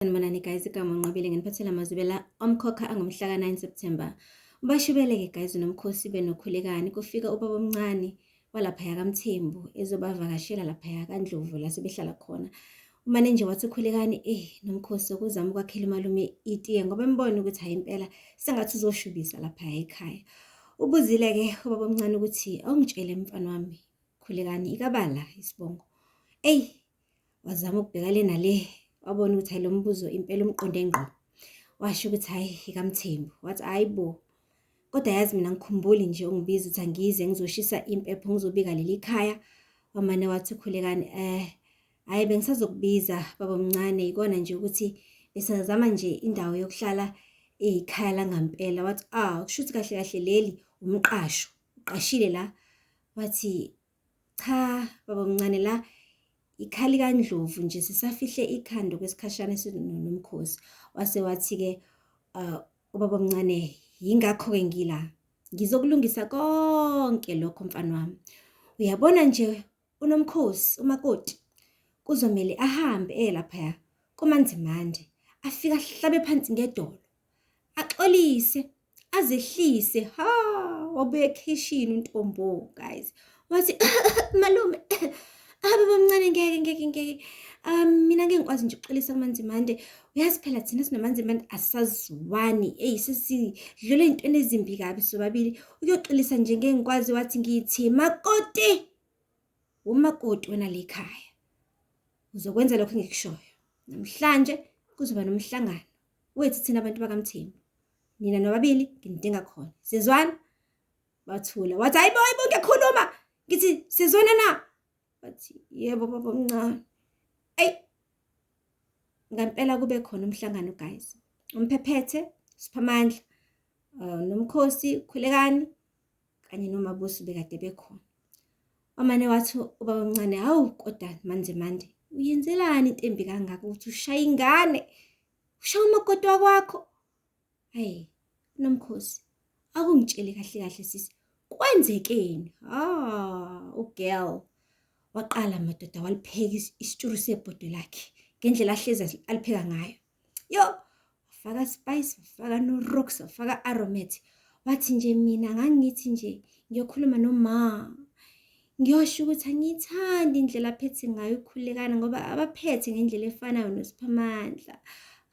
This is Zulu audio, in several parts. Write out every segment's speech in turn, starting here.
Sanibonani guys, igama uNqobile nginiphathela amazwibela omkhokha angomhla ka-9 September. Bashubele-ke guys uNomkhosi benoKhulekani kufika ubaba omncane walaphaya kaMthembu ezobavakashela laphaya kaNdlovu la sebehlala khona. Umane nje wathi uKhulekani eh Nomkhosi ukuzama ukwakhela umalume itiye ngoba embona ukuthi hhayi impela sengathi uzoshubisa laphaya ekhaya. Ubuzile-ke ubaba omncane ukuthi awungitshele mfana wami Khulekani ikabala isibongo. Eyi Wazama ukubheka le nale, wabona ukuthi hhayi lo mbuzo impela umqonde ngqo. Washo ukuthi hhayi ikaMthembu. Wathi hhayi bo, kodwa yazi mina ngikhumbuli nje ungibiza ukuthi angize ngizoshisa impepho ngizobika leli khaya. Wamane wathi uKhulekani eh hhayi bengisazokubiza babomncane yikona nje ukuthi besazama nje indawo yokuhlala eyikhaya langampela. Wathi ah kusho ukuthi kahle kahle leli umqasho, uqashile la. Wathi Cha babomncane la ikhali kaNdlovu nje sisafihle ikhanda okwesikhashana sinoNomkhosi. Wase wathi-ke uh, ubabomncane yingakho-ke ngila ngizokulungisa konke lokho mfana wami. Uyabona nje uNomkhosi umakoti kuzomele ahambe eye laphaya koManzimande afike ahlabe phansi ngedolo axolise azehlise ha wabuya ekhishini untombo guys wathi malume abe bomncane ngeke ngeke ngeke um mina ngeke ngikwazi nje ukuxolisa kumanzimande uyazi phela thina sinomanzimande asazwani eyi sesidlule ey'ntweni ezimbi kabi sobabili ukuyoxolisa nje ngeke ngikwazi wathi ngithi makoti umakoti wena lekhaya uzokwenza lokho engikushoyo namhlanje kuzoba nomhlangano wethu thina abantu bakaMthembu nina nobabili nginidinga khona sizwana bathula wathi hayibo hayibo ngiyakhuluma ngithi sizwana na bathi yebo baba omncane eyi ngempela kube khona umhlangano guys umphephethe siphamandla uh, nomkhosi khulekani kanye nomabusi bekade bekhona wamane wathi ubaba omncane hawu kodwa manje manje uyenzelani into embi kangaka ukuthi ushaya ingane ushaya umakoti wakwakho hayi unomkhosi akungitshele kahle kahle sisi kwenzekeni ah ugirl waqala madoda walipheka isitshuru sebhodo lakhe ngendlela ahlezi alipheka ngayo Yo, wafaka spice, wafaka no-rocks, wafaka aromat. Wathi nje mina ngangithi nje ngiyokhuluma noma ngiyosho ukuthi angiyithandi indlela aphethe ngayo ukhulekana ngoba abaphethe ngendlela efanayo noSiphamandla.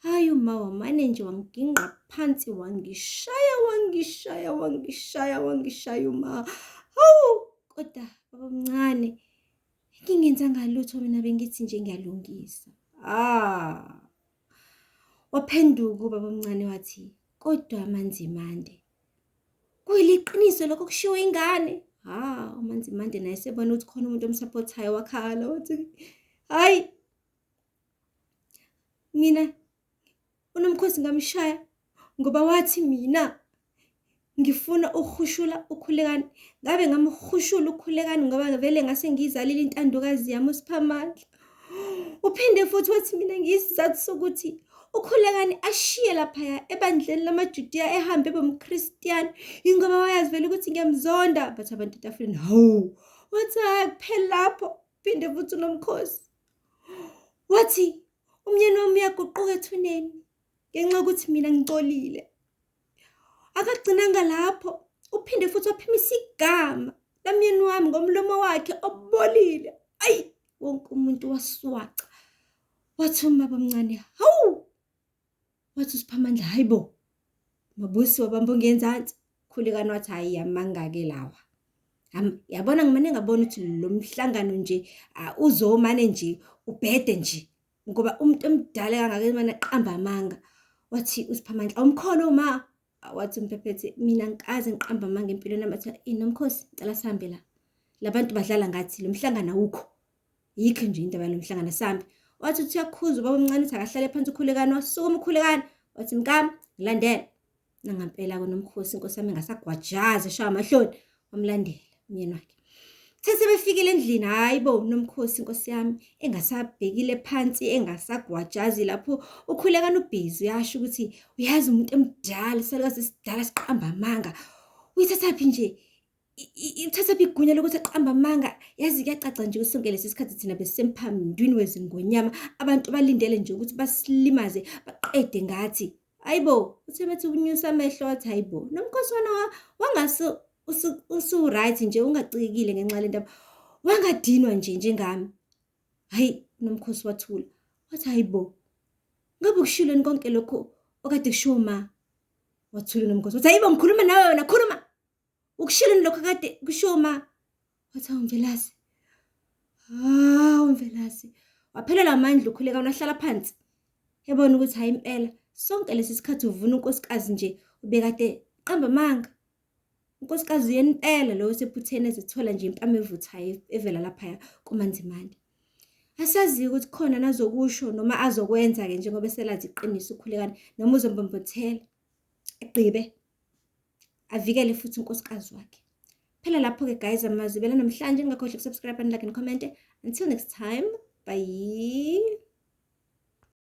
Hhayi uma wamane nje wangigingqa phansi wangishaya wangishaya wangishaya wangishaya uma. Hawu kodwa babamncane Ngingenzanga lutho mina bengithi nje ngiyalungisa. Ah. Waphenduka ubaba omncane wathi, kodwa Manzimande, kuyiliqiniso lokho kushiwo ingane. Ha, uManzimande naye sebona ukuthi khona umuntu omsupportayo wakhala wathi, hayi mina uNomkhosi ngamshaya ngoba wathi mina ngifuna ukuhushula uKhulekani. Ngabe ngamhushula uKhulekani ngoba vele ngase ngiyizalile intandokazi yami uSiphamandla. Uphinde futhi wathi mina ngiyisizathu sokuthi uKhulekani ashiye laphaya ebandleni lamaJudiya ehambe ebe umKristiyani yingoba wayazi vele ukuthi ngiyamzonda. Bathi abantu etafuleni, hawu, wathi hhayi kuphela lapho. Phinde futhi uNomkhosi wathi Umyeni wami uyaguquka ethuneni ngenxa yokuthi mina ngicolile. Akagcinanga lapho, uphinde futhi waphimisa igama lamyeni wami ngomlomo wakhe obolile. Ayi, wonke umuntu waswaca. Wathi umama omncane, hawu! Wathi uSiphamandla, hayi bo! Mabusi wabamba ongenzansi. Khulekani wathi hhayi amanga-ke lawa. Yabona ngimane ngabona ukuthi lo mhlangano nje uzomane nje ubhede nje ngoba umuntu omdala kangaka emane aqamba amanga. Wathi uSiphamandla, awumkhona uma? Wathi uMphephethe, mina ngikaze ngiqambe amanga empilweni yami. Wathi, Nomkhosi, ngicela sihambe la. La bantu badlala ngathi, lo mhlangano awukho. Yikho nje indaba yalo mhlangano sambe. Wathi uthi uyakhuza ubaba omncane uthi akahlale phansi uKhulekani, wasukuma uKhulekani. Wathi mkami, ngilandele. Nangampela kunomkhosi inkosi yami engasagwajazi eshaya amahloni, wamlandela umyeni wakhe. Kuthe sebefikile endlini, hhayi bo, uNomkhosi inkosi yami engasabhekile phansi, engasagwajazi lapho uKhulekani ubhizi uyasho ukuthi uyazi umuntu emdala, isalukazi esidala siqamba amanga. Uyithathaphi nje? Ithatha phi igunya lokuthi aqambe amanga? Yazi kuyacaca nje ukuthi sonke lesi sikhathi thina besisemphamndwini wezingonyama, abantu balindele nje ukuthi basilimaze baqede ngathi. Hayi bo, uthe methi unyusa amehlo wathi hayi bo, nomkhosi wona wangase usu-right nje ungacikekile ngenxa yale ndaba. Wangadinwa nje njengami. Hhayi, uNomkhosi wathula. Wathi hayi bo, ngabe ukushilweni konke lokhu okade kushiwo ma? Wathula uNomkhosi. Wathi hayi bo, ngikhuluma nawe wena, khuluma. Ukushilweni lokhu kade kushiwo ma? Wathi hawu Mvelase. Hawu Mvelase. Waphelelwa amandla uKhuleka unahlala phansi. Ebona ukuthi hhayi impela sonke lesi sikhathi uvuna unkosikazi nje ubekade qamba amanga. Unkosikazi uyena impela lo osephutheni ezithola nje impama evuthayo evela laphaya kuManzimande. Asazi ukuthi khona nazokusho noma azokwenza-ke njengoba eselazi iqiniso uKhulekani noma uzombombothela agqibe avikele futhi unkosikazi wakhe. Phela lapho-ke guys amazwi bela namhlanje ningakhohlwa ukusubscribe and like and comment. Until next time, bye.